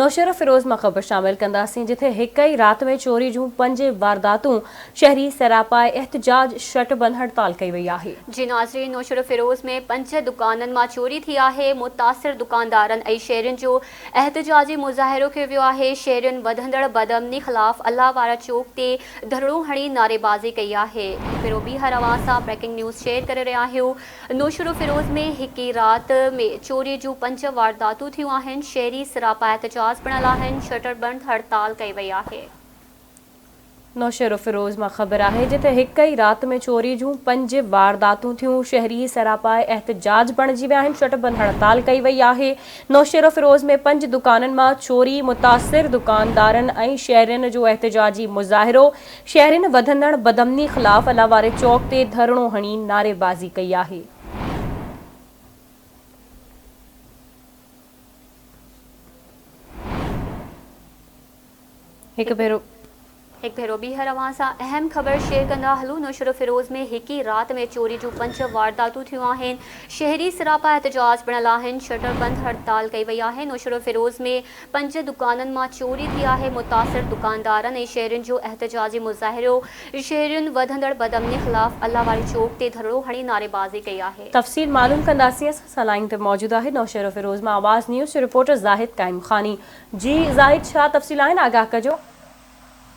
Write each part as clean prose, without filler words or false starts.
نوشهروفيروز مان خبر شامل ڪنداسين جٿي هڪ ئي رات ۾ چوري جون پنج وارداتون شهري سراپا احتجاج شٽ بند هڙتال ڪئي وئي آهي. جي ناظرين نوشهروفيروز ۾ پنج دڪانن مان چوري ٿي آهي متاثر دڪاندارن ۽ شهرين جو احتجاجي مظاهرو ڪيو ويو آهي شهرين وڌندڙ بدامني خلاف الله وارا چوڪ تي ڌرڻو هڻي نعريبازي ڪئي آهي هڪ ڀيرو ٻيهر اوهان سان بريڪنگ نيوز شيئر ڪري رهيا آهيون نوشھروفيروز ۾ هڪ ئي رات ۾ چوري جون پنج وارداتون ٿيون آهن، شهري سراپا احتجاج بڻيل آهن، شٽر بند هڙتال ڪئي وئي آهي. نوشهروفيروز مان خبر آهي جتي هڪ ئي رات ۾ چوري جون پنج وارداتون ٿيون، شهري سراپا احتجاج بڻجي ويا آهن، شٽر بند هڙتال ڪئي وئي آهي، نوشهروفيروز ۾ پنج دڪانن مان چوري، متاثر دڪاندارن ۽ شهرين جو احتجاجي مظاهرو، شهرين وڌندڙ بدامني خلاف الله واري چوڪ تي ڌرڻو هڻي نعريبازي ڪئي آهي. هڪ ڀيرو. هڪ ڀيرو ٻيهر اوهان سان اهم خبر شيئر ڪندا هلون نوشهروفيروز ۾ هڪ ئي رات ۾ چوري جون پنج وارداتون ٿيون آهن شهري سراپا احتجاج بڻيل آهن شٽر بند هڙتال ڪئي وئي آهي نوشهروفيروز ۾ پنج دڪانن مان چوري ٿي آهي، متاثر دڪاندارن ۽ شهرين جو احتجاجي مظاهرو، شهرين وڌندڙ بدامني خلاف الله واري چوڪ تي ڌرڻو هڻي نعريبازي ڪئي آهي. تفصيل معلوم ڪنداسين اسان سان لائين تي موجود آهي نوشهروفيروز مان آواز نيوز جو رپورٽر زاهد قائم خاني جي زاهد ڇا تفصيل آهن آگاهه ڪجو.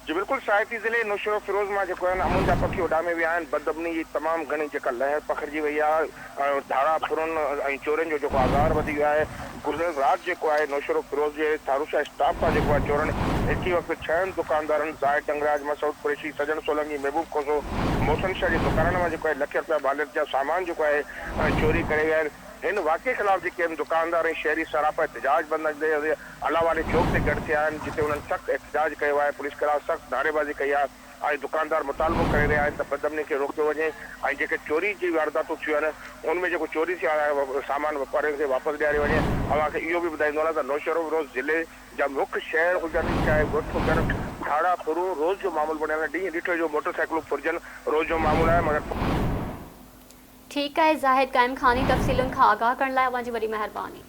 جي بلڪل ساهتي ضلعي نوشهروفيروز مان جيڪو آهن امن جا پکي اڏامي ويا آهن بدامني جي تمام گهڻي جيڪا لهر پکڙجي وئي آهي ۽ ڌاڙا ڦرن ۽ چورين جو جيڪو آزار وڌي ويو آهي گذريل رات جيڪو آهي نوشهروفيروز جي ٿاروشاه اسٽاپ تان جيڪو آهي چورن هڪ ئي وقت ڇهن دڪاندارن زاهد ڊنگراج، مسعود قريشي، سڄڻ سولنگي، محبوب کوسو، محسن شاهه جي دڪانن مان جيڪو آهي لکين رپيا ماليت جا سامان جيڪو آهي چوري ڪري ويا آهن. هن واقعي خلاف جيڪي آهن دڪاندار ۽ شهري سراپا احتجاج بند ڪندي الله واري چوڪ تي گڏ ٿيا آهن جتي انهن سخت احتجاج ڪيو آهي پوليس خلاف سخت نعريبازي ڪئي آهي ۽ دڪاندار مطالبو ڪري رهيا آهن ته بدامني کي روڪيو وڃي ۽ جيڪي چوري جي وارداتون ٿيون آهن ان ۾ جيڪو چوري ٿيو آهي سامان واپارين کي واپس ڏياريو وڃي اوهان کي اهو به ٻڌائيندو هلان ته نوشهروفيروز ضلعي جا مک شهر هجن چاهي ڳوٺ هجن ڌاڙا ڦرون روز جو معمول بڻيل آهن ڏينهن ڏٺي جو موٽر سائيڪلون ڦرجن روز جو معمول آهي مگر ٺيڪ آهي زاهد قائم خاني تفصيلن کان آگاهه ڪرڻ لاء اوهان جي وڏي مهرباني.